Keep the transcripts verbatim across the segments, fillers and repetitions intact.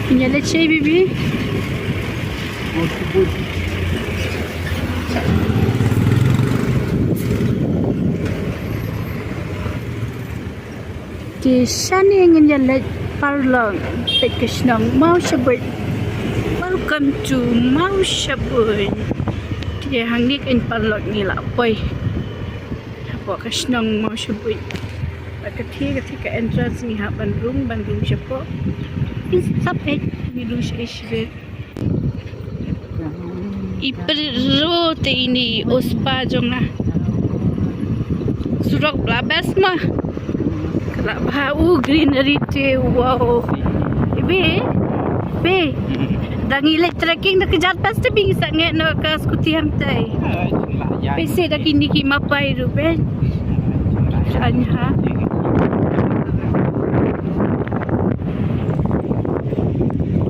Ïa leit shei, baby. Te shane ngin ïa leit paralok, peit ka shnong Mawshynrut. Welcome to Mawshynrut. Te hangne kan paralok ngi la poi hapoh ka shnong Mawshynrut. Bad kata kata ka entrance ngi hap ban rung, ban rung shapoh. Phin sap eh, ngi rung shaei shaei. I pyrshah te ine u spa jong nga. Surok bla best ma. Ka la bha u greenery te, wow. Be, be. Da ngi leit trekking da ka jar best te bing sa nge no ka scooty hangtai. Be se da kini ki mapai ruh be. Anya.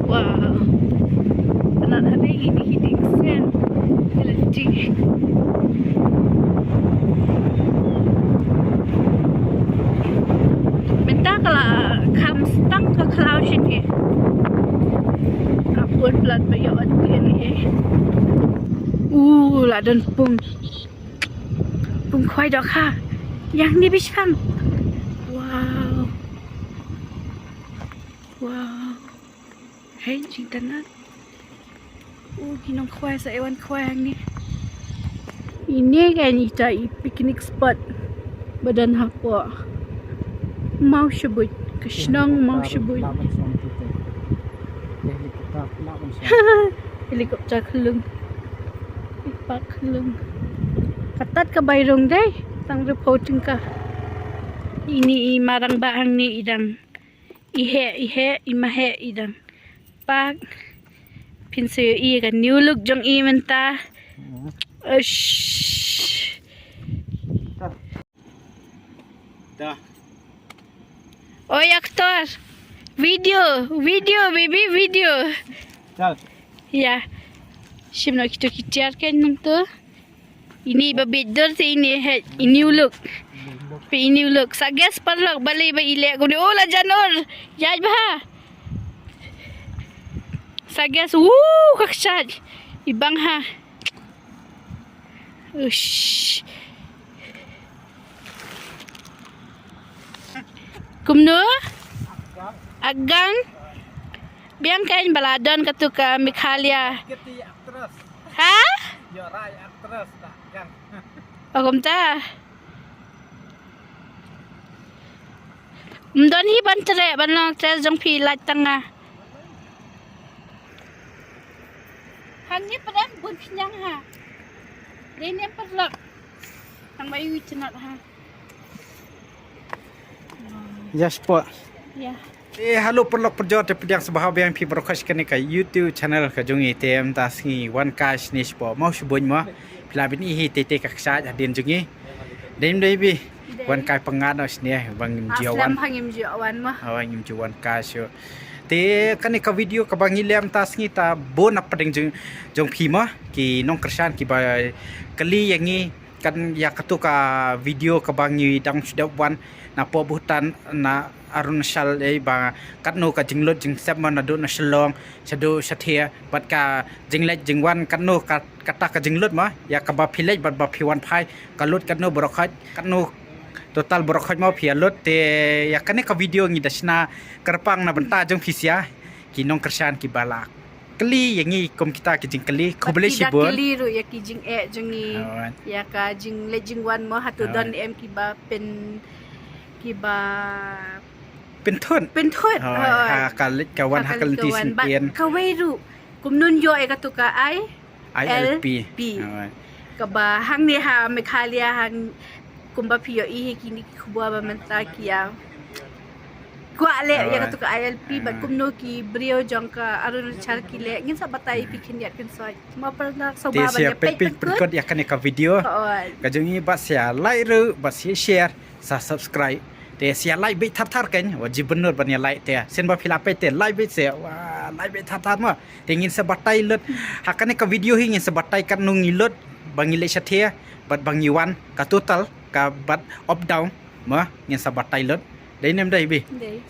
Wow. Anak hynrei ini hiding sen. Electric. Mynta ka la kham stang ka khlaw shin ke. Ka pun plat ba ïoh ati ni eh. Uh, la don pung. Pung khwai dok ha. Yang ni bishang. Wow. Wow. Hei, jingtanat. U ki nongkhwai sa i wan khwai hangne. Ine kan ita i picnic spot ba don hapoh Mawshynrut, ka shnong Mawshynrut. Helicopter khlung. I park khlung. Katat ka bai rong dei, tang ruh pau tyngka. Ine i marang ba hangne i dang. I heh, i heh, i ma heh, i dang. Pak. Phin sa ïohi ka new look jong i mynta. Ush. Oi, actor. Video, video, baby, video. Chal. Ïa. Shim noh kito ki tiar kan nangto. Ine ba bit dur te ine heh, ine u look. Peit ine u look. Sa guess paralok balei ba i leh kumne. Oh, la jan ur. Ïaid bha. Sa guess. Woo, ka kshaid. I bang ha. Ush. Kumno? Akgang? Biang kan ba la don katu ka Meghalaya. Ha? Ba kumta. Ym don hi ban treh, ban long treh jong phi lait tang nga. Hangne pdeng bun pynjang ha. Dei nem paralok. Tang ba iwi chnat ha. Ïa spot. Ïa. Eh, hello paralok parajor, te pdiang sngewbha biang phi baroh kane ka YouTube channel ka jong i. Te mynta sngi wan kai shane shapoh Mawshynrut mo. Phi la ban i hi te te ka kshaid hadien jong i. Dei ym dei bi. Wan kai pyngngad noh shane ba ngim ju wan. Aslem ha ngim ju wan mo. Ha ngim ju wan kai shuh. Te kane ka video kaba ngi leh mynta sngi ta bun na pdeng jong, jong phi mo. Ki nongkyrshan kiba kylli ïa ngi. Kan ïa katu ka video kaba ngi dang shu dep wan napoh Bhutan na Arunachal, eh, ba katno ka jinglut jingsep mo naduh na Shillong shaduh shathie bad ka jingleit jingwan katno ka, kata ka jinglut mo ïa kaba phi leit bad ba phi wan phai ka lut katno baroh khoit, katno total baroh khoit mo phi ïa lut. Te ïa kane ka video ngi da shna kyrpang na bynta jong phi sha ki nongkyrshan kiba la kylli ïa ngi kum kita ki jingkylli. Khublei shibun. Kylli ruh ïa ki jingeh jong ngi. Ïa ka jingleit jingwan mo hato don em kiba pyn, kiba pynthut. Pynthut. Ha ka leit ka wan ha ka lynti sngewthuh. Kawei ruh kumno ïoh ïa katu ka I L P. Kaba hangne ha Meghalaya hang kumba phi ïohi hi kine ki khubor ba mynta ki ïa kwah leh ïa katu ka I L P bad kumno ki briew jong ka Arunachal ki leh. Ngin sa batai phi khyndiat khynsoit. Mo paralok sngewbha ban ïa peit pynkut ïa kane ka video ka jong ngi bad sa like ruh bad sa share sa subscribe. Te sa like beit thar thar kan wat ji bynur ban ïa like te shen ba phi la peit te like beit sa wa like beit thar thar mo. Te ngin sa batai lut ha kane ka video hi ngin sa batai katno ngi lut ba ngi leit shathie bad ba ngi wan ka total ka bad up down mo ngin sa batai lut. Dei nem dei bi. Dei.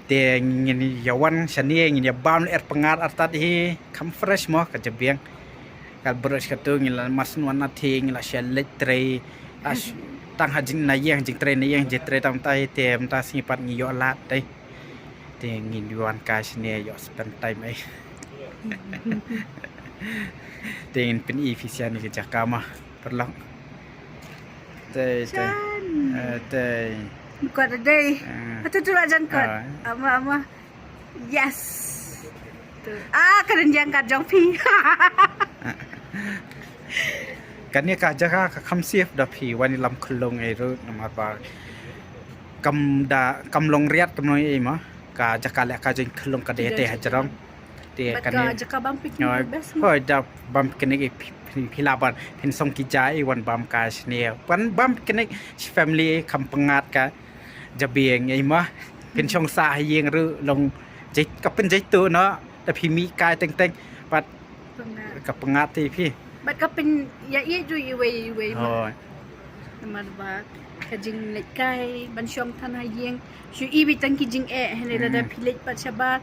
Te ngin ïa wan shane ngin ïa bam lyer pyngngad artat hi, kham fresh mo ka jabieng. Ka brot katu ngin la mas wan na thi ngin la sha leit trei. Ash tang ha jing na ïeng jing trei na ïeng jing trei tam tai te mynta sngi pat ngi ïoh lad dei. Te ngin wan kai shane ïoh spend time ai. Te ngin pyn-i phi sha ne ka jaka ma paralok. Te te. Jan. Eh, te. Kot dei. Eh. Atu tu la jan kot. Ah. Ama ama. Yes. Tu. Ah, ka dang jang kat jong phi. Kane ka jaka ka kham safe da phi wan ïalam khyllung ei ruh namar ba kam da kam long riat kam long ei ma ka jaka leh ka jingkhyllung ka dei te hajrong. Te bad kane ka jaka bam picnic best. Hoi da bam picnic ei phi- phi- phi la ban phin song ki ja ei wan bam ka shane wan bam picnic shi family ei kham pyngngad ka jabieng ei ma phin shong sa ha ïeng ruh long jai ka pynjai tu no da phi mih kai teng teng bad ka pyngngad te phi. Bad ka pyn ïa ïa ju iwei iwei ma. Hoi. Namar ba ka jingleit kai ban shong than ha ïeng shu i beit tang ki jingeh hynrei lada phi leit pat shabar.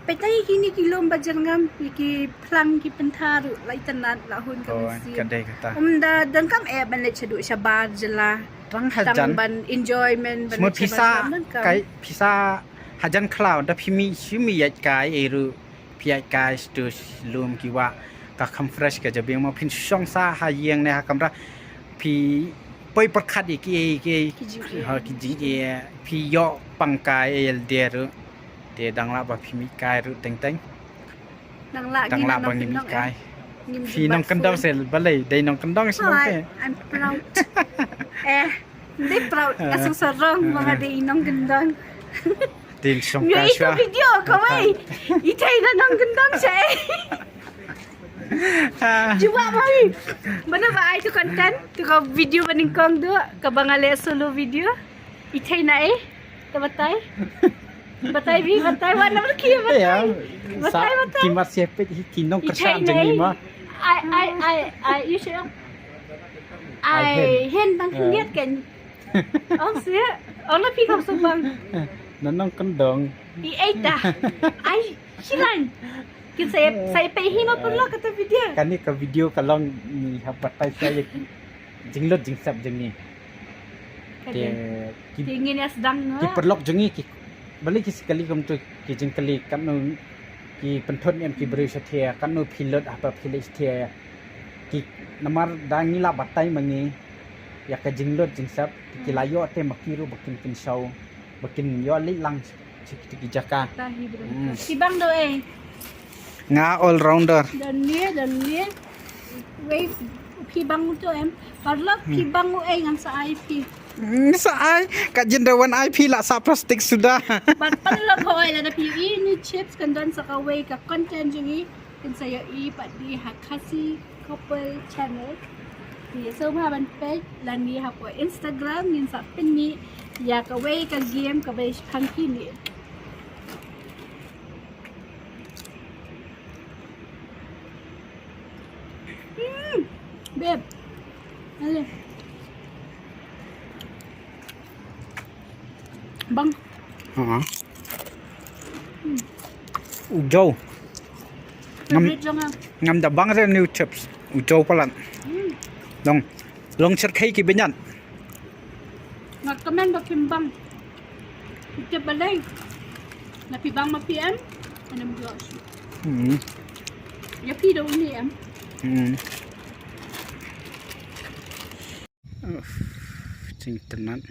Peit tang ïa kine ki lum ba jyrngam ïa ki phlang ki pynthar ruh la itynnad la hun ka mynsiem. Ka dei kata. Um da donkam eh ban leit shaduh shabar jylla. Tang hajan ban enjoyment ban leit shabar donkam. Kai pisa hajan khlaw da phi mih shu mih ïaid kai ei ruh. Phi ïaid kai sha tu sha lum ki wah ka kham fresh ka jabieng ma phin shong sa ha ïeng ne ha kamra phi poi pyrkhat ïa kiei kiei ha ki jingeh phi ïoh pang kai ei lade ruh te dang lah ba phi mih kai ruh teng teng. Dang lah ba ngi mih kai. Phi nongkyndong se balei dei nongkyndong se nong phi. I'm proud. Eh, dei proud ka song sarong ma nga dei nongkyndong. Dei song ka shwa. Video kawei. I thei na nongkyndong se. Jubab bha hi. Mano ba ai tu content tu ka video ba nyngkong tu kaba nga leh solo video. I thei na ei. Ta batai. Batai bhi batai wat na ki batai. Batai batai. Ki mat siap pet hi ki nongkyrshan jong i ma. Ai ai ai ai you should. Ai hen tang khyndiat kan. Ong sia. Ong na phi kham suk bang. Na nongkyndong. I ai ta. Ai shilan. Kin sa sa pei hi ma paralok kata video. Kane ka video ka long ngi hap batai sa ïa ki jinglut jingsep jong ngi. Te ki ngin ïa sdang no. Ki paralok jong ngi ki bali ki sikali kum tu ki jingkali katno ki pynthut em ki briew sha thia katno phi lut haba phi leit sha thia. Ki namar da ngi la batai ma ngi ïa ka jinglut jingsep ki la ïoh te ma ki ruh ba kin kin shaw ba kin ïoh leit lang. Ki jaka. Phi bang do ei. Nga all rounder. Don ne don ne. Wei phi bang u to em. Paralok phi bang u ei ngan sa ai phi. Sa ai ka jin da wan ai phi la sa plastik suda. Bad paralok hoi lada phi i ni chips kan don sa kawei ka content jong i. Kin sa ïoh i pat di ha Khasi Couple Channel. Te sngewbha ban peit lane hapoh Instagram ngin sa pynmih ïa kawei ka game kaba ïa shipang kine. Hmm, babe. Ale. Bang. Ha. U jaw. Ngam ngam da bang re new chips. U jaw palat. Long long cherkhei ki benyan. Nga kmen ba kim bang. Ite balai. Na pi bang ma pi em. Anam jo. Hmm. Ya pi do ni em. Hmm. Uff, jingtynnat.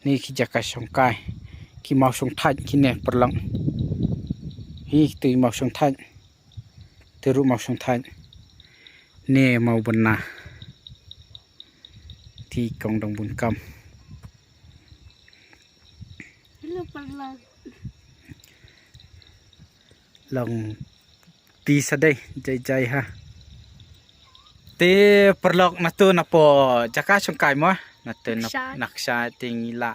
Ni ki jaka shongkai ki maw shongthait kine paralok. Hi tu maw shongthait. Te ruh maw shongthait. Ne maw bynna. Ti kong dong bun kam. Hello paralok. Long ti sa dei jai jai ha. Te paralok natu napo jaka shongkai mo natu nap- naksha te ngi la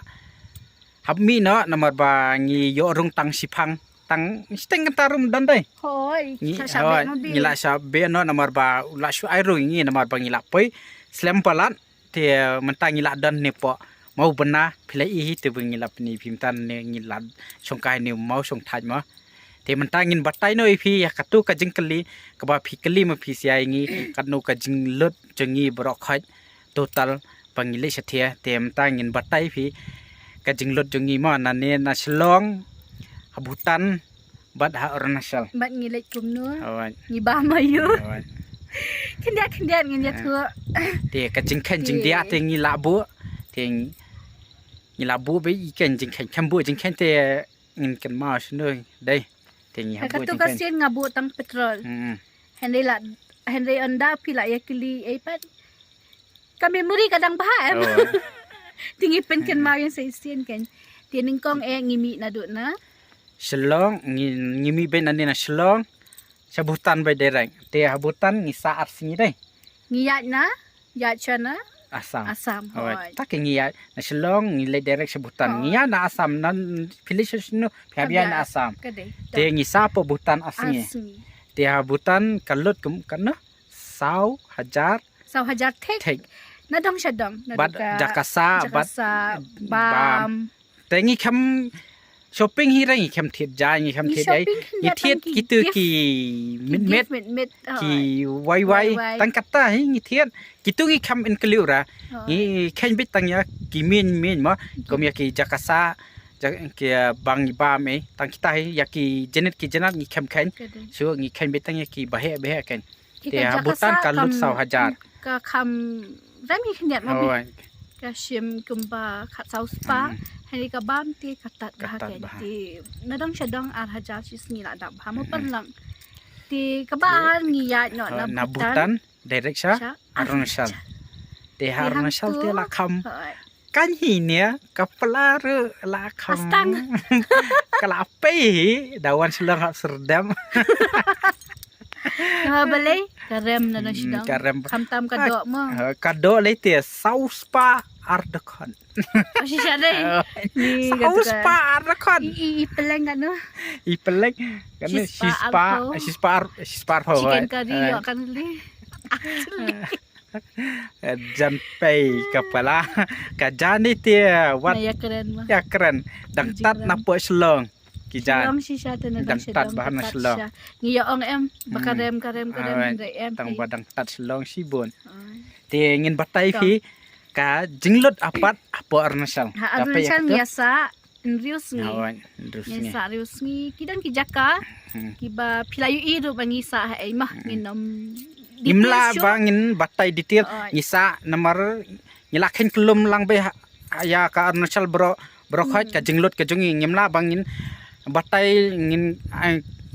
hap mih noh namar ba ngi ïoh rung tang shipang. tang shiteng kynta ruh ym don dei. Hoi, ngi, sa sha hoi, beh no ngi dei. La sha beh no namar ba u la shu ai ruh ïa ngi namar ba ngi la poi slem palat. Te mynta ngi la don ne poh Mawbynna, phi la i hi te ba ngi la pyni phi mynta ne ngi la shongkai ne Mawshongthait mo. Te mynta ngin batai noh ïa phi ïa katu ka jingkylli kaba phi kylli ma phi sha ïa ngi katno ka jinglut jong ngi baroh khoit total ba ngi leit shathie. Te mynta ngin batai phi ka jinglut jong ngi mo, nane na Shillong, ha Bhutan, bad ha Arunachal. Bad ngi leit kumno? Hoi. Ngi bam aïu? Hoi. Khyndiat khyndiat ngin ïathuh. Te ka jingkheiñ jingdiah te ngi la buh. Te ngi la buh beit ïa ka jingkheiñ, kham buh jingkheiñ te ngin kynmaw shano dei. Te ngi ha buh jingkheiñ. Katu ka sien nga buh tang petrol. Hmm. Hynrei la, hynrei ynda phi la ïakylli ei pat, ka memory ka dang bha em. Oh. Te ngi pynkynmaw ïa sa shisien kan. Te nyngkong eh ngi mih naduh na Shillong, ngi, ngi mih beit nane na Shillong. Sha Bhutan beit direct. Te ha Bhutan ngi sah ar sngi dei. Ngi ïaid na, ïaid sha na Assam. Assam, hoi. Ta ki ngi ïaid na Shillong ngi leit direct sha Bhutan. Ngi ïaid na Assam nan phi leit sha shano phi hap ïaid na Assam. Te ngi sah poh Bhutan ar sngi. Te ha Bhutan ka lut kum katno? Saw hajar. Saw hajar thik. Thik. Na dong sha dong. Bad jaka sah, bad bam. Te ngi kham shopping hi re, ngi kham thied ja, ngi kham thied ei. Ngi thied kitu ki mit mit, ki wai wai. Tang kata hi ngi thied. Kitu ngi kham include ra. Ngi kheiñ beit tang ïa ki main main mo. Kum ïa ki jaka sah, ki bang bam ei. Tang kita hi ïa ki jinit ki jinat ngi kham kheiñ. Shu ngi kheiñ beit tang ïa ki baheh baheh kheiñ. Te ha Bhutan ka lut saw hajar. Ka kham rem hi khyndiat mo. Ka shim kumba khat saw spah. Hynrei ka bam te ka tad bha. Te na dong sha dong ar hajar shi sngi la dap bha mo, pynlang. Te kaba ar ngi ïaid noh na Bhutan direct sha Arunachal. Te ha Arunachal te la kham kan hi ne ka pla ruh la kham. Ka la pei hi da wan Shillong hap serdem. Namar balei ka rem na dong sha dong. Ka rem. Khamtam ka doh mo. Ka doh lei te saw spah ar dkhot. Shisha dei. Saw spah ar dkhot. I, i, i peleng katno? I peleng katno? Shi spah, shi spah ar, shi spah ar phew. Chicken curry ïoh kan lei. Jan pei ka pla ka jan ni te wat ïa kren dang tad na poh Shillong. Ki jan dang tad ba na Shillong. Ngi ïa ong em ba ka rem ka rem ka rem hynrei em. Tang ba dang tad Shillong shibun. Te ngin batai phi ka jinglut hapoh Arunachal. Ha Arunachal ngi ïa sah hynriew sngi. Ngi sah hynriew sngi. Ki don ki jaka kiba phi la ïohi ruh ba ngi sah ha ei ma, ngin ym detail shuh. Ngim lah ba ngin batai detail. Ngi sah namar ngi la kheiñ kyllum lang beit ha, ïa ka Arunachal baroh, baroh khoit ka jinglut ka jong ngi, ngim lah ba ngin batai, ngin,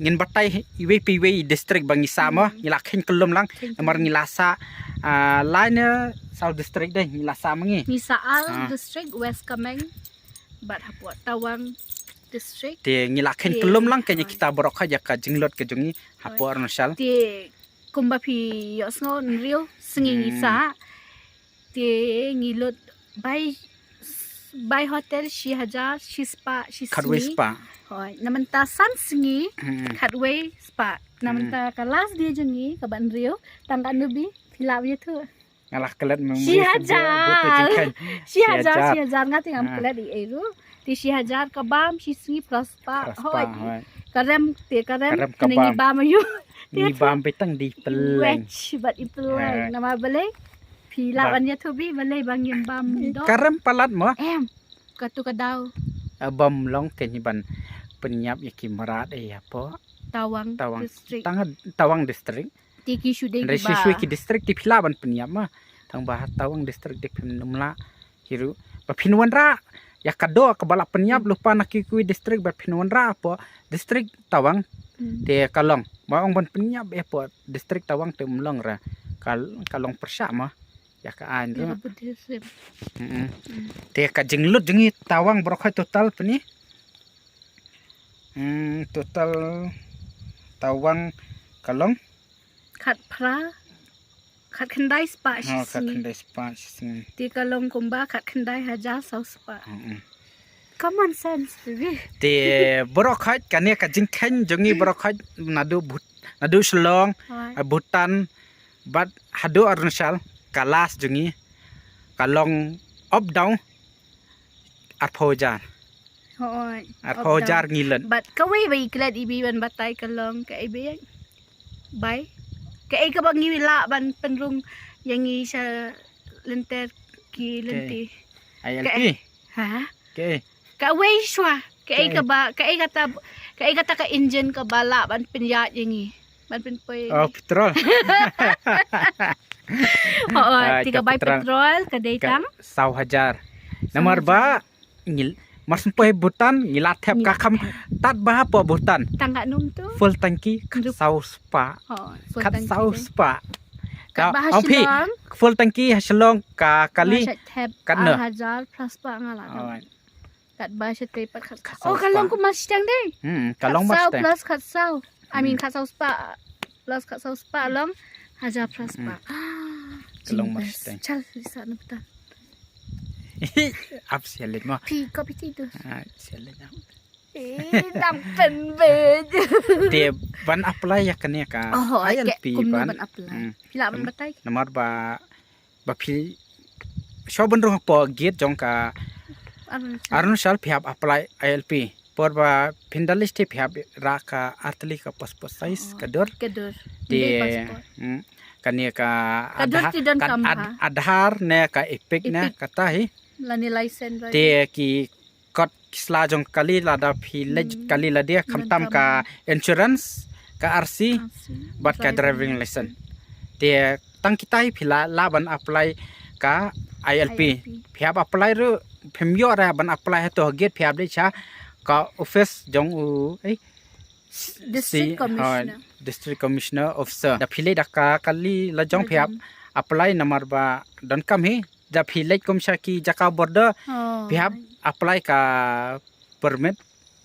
ngin batai iwei pa iwei district ba ngi sah mo, ngi la kheiñ kyllum lang. Namar ngi la sah lai ne saw district dei ngi la sah ma ngi. Ngi sah ar district, West Kameng bad hapoh Tawang district. Te ngi la kheiñ kyllum lang ka ïa kita baroh ka ïa ka jinglut ka jong ngi hapoh Arunachal. Te kumba phi ïohsngew hynriew sngi ngi sah. Te ngi lut bai, bai hotel shi hajar shi spah shi sngi. Khatwei spah. Hoi, na mynta san sngi khatwei spah. Na mynta ka last day jong ngi kaba hynriew tang katno bi phi lah ïathuh. Nga la klet mem shi hajar. Shi hajar, shi hajar nga te ngam klet ei ei ruh. Te shi hajar ka bam shi sngi phra spah. Hoi. Ka rem te ka rem. Ka rem ka bam. Ngi bam aïu? Ngi bam beit tang da i peleng. Bad i peleng. Namar balei? Phi lah ban ïathuh bi balei ba ngim bam doh. Ka rem palat mo? Em. Katu ka daw. Bam long te ngi ban pynïap ïa ki mrad ei hapoh Tawang district. Tang Tawang district. Te ki shu dei kiba shu shu ki district te phi lah ban pynïap ma. Tang ba ha Tawang district te phim nym lah hi ruh. Ba phin wanrah ïa ka doh kaba la pynïap lypa na ki kiwei district ba phin wanrah hapoh district Tawang. Te ka long ba ong ban pynïap hapoh district Tawang te ym long re. Ka, ka long pyrshah ma ïa ka aiñ ruh. Te ka jinglut jong ngi Tawang baroh khoit total pynïap. Total Tawang ka long khatphra, khatkhyndai spah shi sngi. Khatkhyndai spah shi sngi. Te ka long kumba khatkhyndai hajar saw spah. Common sense, baby. Te baroh khoit kane ka jingkheiñ jong ngi baroh khoit naduh Bhut-, naduh Shillong, Hooid. eh, Bhutan, bad haduh Arunachal, ka last jong ngi, ka long up down, arphew hajar. Hooid. Arphew hajar ngi len. Bad kawei ba i klet i bi ban batai ka long ka ei ba bai. Ka ei kaba ngi lah ban pynrung ïa ngi sha lynter ki lynti. I L P. Ka ei. Ha? Ka ei. Kawei shuwa. Ka ei kaba, ka ei kata, ka ei kata ka engine kaba lah ban pynïaid ïa ngi. Ban pynpoi. Oh, petrol. Hooid, ah, te ka bai petrol. Petrol, ka dei tang? Saw hajar. Namar ba, ngil, mar shu poi Bhutan, ngi la thep ka kham tad bha hapoh Bhutan. Tang ka num tu? Full tanki, khat saw spah. Hooid, full tanki. Khat saw spah. Kat ba ha Shillong. Full tanki ha Shillong ka kali. Kat na. Ar hajar phra spah nga la. Hooid. Kat ba shatei pat khat. Khat saw spah. Oh, ka long kumba shiteng dei. Hmm, ka long ba shiteng. Khat saw plus khat saw. I mean, khat saw spah plus khat saw spah long hajar phra spah. Ka long ba shiteng. Chal, Lisa, na Bhutan. Ap sialit mo. Pi, kopi ti tu. Ah, sialit mo. Eh, dang pen be. Te ban apply ïa kane ka I L P ban. Oh, ban apply. Hmm. Phi lah ban batai. Namar ba ba phi shu ban rung hapoh gate jong ka Arunachal. Arunachal phi hap apply I L P. Por ba phin da list te phi hap rah ka artylli ka passport size ka dur. Ka dur. Te, hmm, kane ka Aadhaar, ka Aadhaar ne ka EPIC ne kata hi. Lane license. Te ki kot ki sla jong kali lada phi leit kali lade, khamtam ka insurance, ka R C, bad ka driving license. Te tang kita hi phi lah, lah ban apply ka I L P. I L P. Phi hap apply ruh, phim ïoh re ban apply hato ha gate, phi hap leit sha ka office jong u, eh, District Commissioner. District Commissioner Officer. Da phi leit da ka kali la jong phi hap apply namar ba donkam hi. Da phi leit kum sha ki jaka border, phi hap apply ka permit.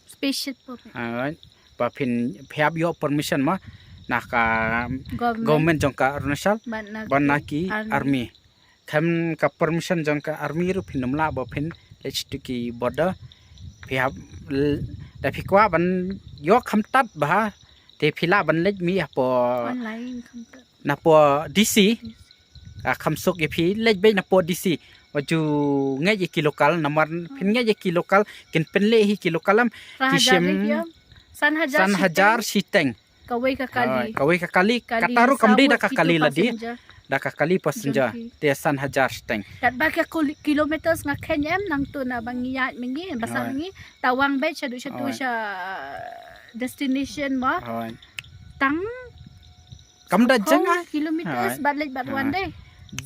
Special permit. Ah, ba phin, phi hap ïoh permission mo na ka government jong ka Arunachal, bad na ki army. Khlem ka permission jong ka army ruh phin ym lah ba phin leit sha ki border. Phi hap l-, da phi kwah ban ïoh kham tad bha, te phi lah ban leit mih hapoh, online kham tad, napoh D C. Ah, kham suk ïa phi leit beit napoh D C. Wat ju ngeit ïa ki local, namar phin ngeit ïa ki local, kin pynleh hi ki local em. Ki shim san hajar shiteng. Kawei ka kali. Hooid, kawei ka kali. Kata ruh kam dei da ka kali lade. Da ka kali passenger. Te san hajar shiteng. Katba ka kilometers nga kheiñ em nangtu na ba ngi ïaid ma ngi, ba sah ngi tawang beit shaduh shatu sha destination mo. Hooid. Tang Kam da jngai. Kilometers bad leit bad wan dei.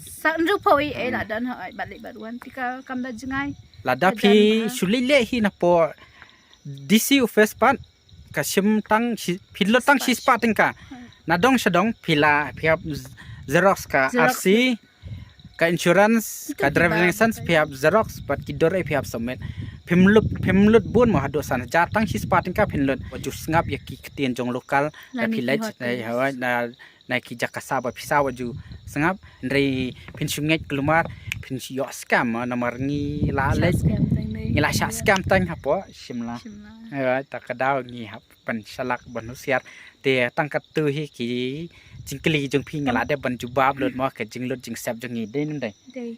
Sa nru poi eh la dan ha bad leit bad wan tika kam da jngai. Lada phi shu leit leh hi napoh D C office pat ka shim tang shi, phi lut tang shi spah tyngka. Na dong sha dong phi la phi hap xerox ka R C. Ka insurance, ka driving license, phi hap xerox, bad ki dur eh phi hap submit. Phim lut, phim lut bun mo haduh san hajar, tang shi spah tyngka phin lut. Wat ju sngap ïa ki ktien jong local, da phi leit, eh, hooid, na, na ki jaka sah ba phi sah wat ju sngap, hynrei phin shu ngeit kulmar, phin shu ïoh scam, namar ngi la leit, ngi la shah scam tang hapoh Shimla. Hooid, ta ka daw ngi hap pynshlak ban husiar. Te tang katto hi ki jingkylli jong phi nga la dep ban jubab lut mo ka jinglut jingsep jong ngi dei ne ym dei. Dei.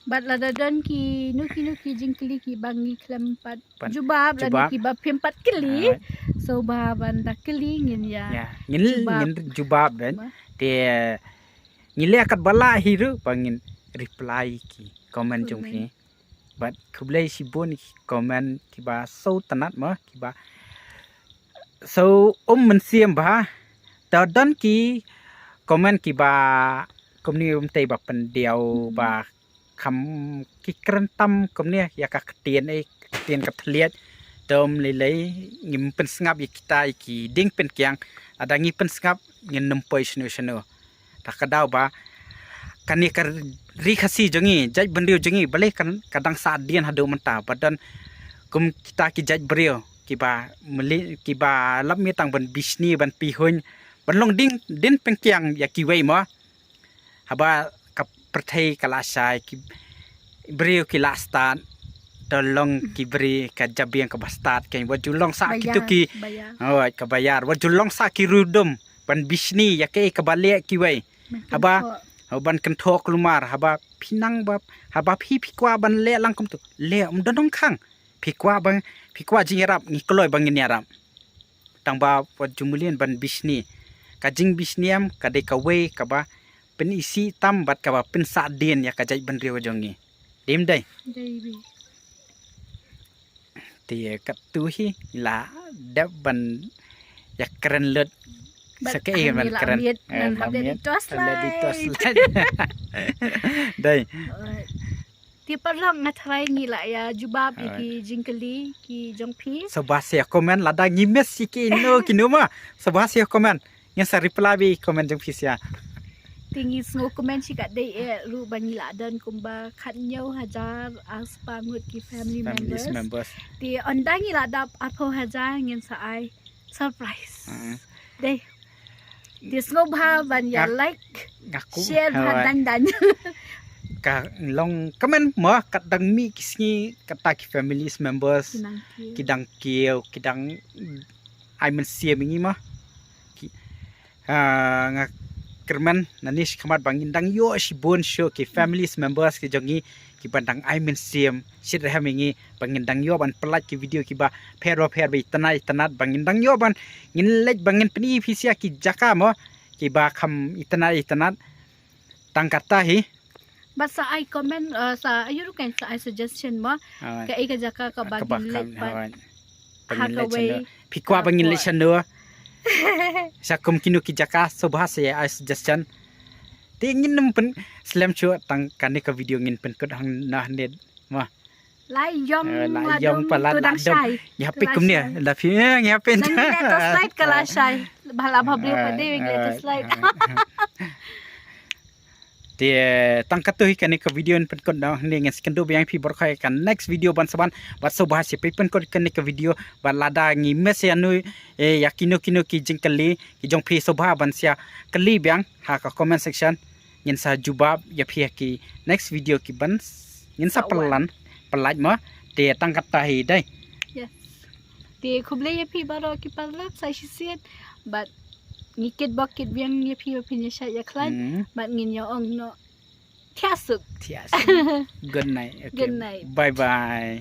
Bad lada don kino kino ki jingkylli kiba ngi khlem pat jubab lane kiba phim pat kylli. Sngewbha ban da kylli ngin ïa. Ngin, ngin jubab dei. Te ngi leh katba lah hi ruh ba ngin reply ki comment jong phi. Bad khublei shibun ki comment kiba sngewtynnat mo, kiba sngewmynsiem bha. Te don ki comment kiba kumne, um tei ba pyndiaw ba kham ki kren tam kumne ïa ka ktien, eh, ktien ka thylliej. Te ym lei lei ngim pynsngap ïa kita ïa ki dieng pynkiang. Lada ngi pynsngap ngin nym poi shano shano. Ta ka daw ba kane ka ri Khasi jong ngi, jait bynriew jong ngi, balei kan ka dang sah dien haduh mynta, ba don kum kita ki jait briew kiba meli, kiba lap mih tang ban bishni, ban pihuiñ, ban long ding, dien pynkiang ïa kiwei mo. Haba ka pyrthei ka la shai, ki briew ki la stad, To long ki bri ka jabieng kaba stad, ka wat ju long sa kitu ki. Bayar. Wat ju long sa ki rudum ban bishni ïa kaei kaba leh kiwei. Haba, haba ban kynthoh kulmar, haba phi nang ba, haba phi phi kwah ban leh lang kumtu, leh, ym don nongkhang. Phi kwah ban, phi kwah jingïarap, ngi kloi ba ngin ïarap. Tang ba wat ju mlien ban bishni. Ka jingbishni em ka dei kawei kaba pynisih tam bad kaba pynsah dien ïa ka jaitbynriew jong ngi. Dim dei. Dei bha. Te katto hi la dep ban ïakren lut. Sa kaei ban kren. Ngan hap leh di torchlight. Dei. Te paralok, nga tharai ngi la ïa jubab ïa ki jingkylli ki jong phi. Sngewbha sa comment lada ngi miss ïa kino kino ma. Sngewbha sa comment. Ngin sa reply beit comment jong phi sa. Te ngi sngew comment shi katdei eh ruh ba ngi la don kumba khathynñiew hajar arspah ngut ki family members. Te ynda ngi la dap arphew hajar ngin sa ai surprise. Dei. Te sngewbha ban ïa like, share bha dan dan. Ka long comment ma, kat dang mih ki sngi kata ki families members ki dang kiew, ki dang ai mynsiem ïa ngi ma. Ki, ah, nga kyrmen nangne shakhmat ba ngin dang ïoh shibun shuh ki families members ki jong ngi kiba dang ai mynsiem shitrhem ïa ngi, ba ngin dang ïoh ban pyllait ki video kiba pher ba pher ba itynnat itynnat, ba ngin dang ïoh ban ngin leit ba ngin pyni phi sa ki jaka mo kiba kham itynnat itynnat. Tang kata hi. Bad sa ai comment, uh, sa ayu ruh kan sa ai suggestion mo. Kaei ka jaka kaba ngin leit pat. Phi kwah ba ngin leit shano. Sa kum kino ki jaka sngewbha sa ai suggestion. Te ngin nym pynslem shuh, tang kane ka video ngin pynkut hangne mo. La ïong, la ïong pa la dum. Ngi hap peit kumne la phi, ngi hap peit. Ngi leh torchlight ka la shai. Ba la ba briew pat dei ngi leh torchlight. Te tang katto hi kane ka video ngin pynkut noh hangne, ngin sa kynduh biang phi baroh ha ka next video ban sa wan. Bad sngewbha sa peit pynkut kane ka video bad lada ngi miss ïa no, eh, ïa kino kino ki jingkylli ki jong phi sngewbha ban sa kylli biang ha ka comment section. Ngin sa jubab ïa phi ha ki next video kiban ngin sa pynlait mo. Te tang kata hi dei. Te khublei ïa phi baroh ki paralok sa shisien bad ngi kit bok kit biang ïa phi ba phin ïa shait ïa khlaiñ bad ngin ïa ong noh thiah suk. Thiah suk. Good night. Okay. Good night. Bye bye.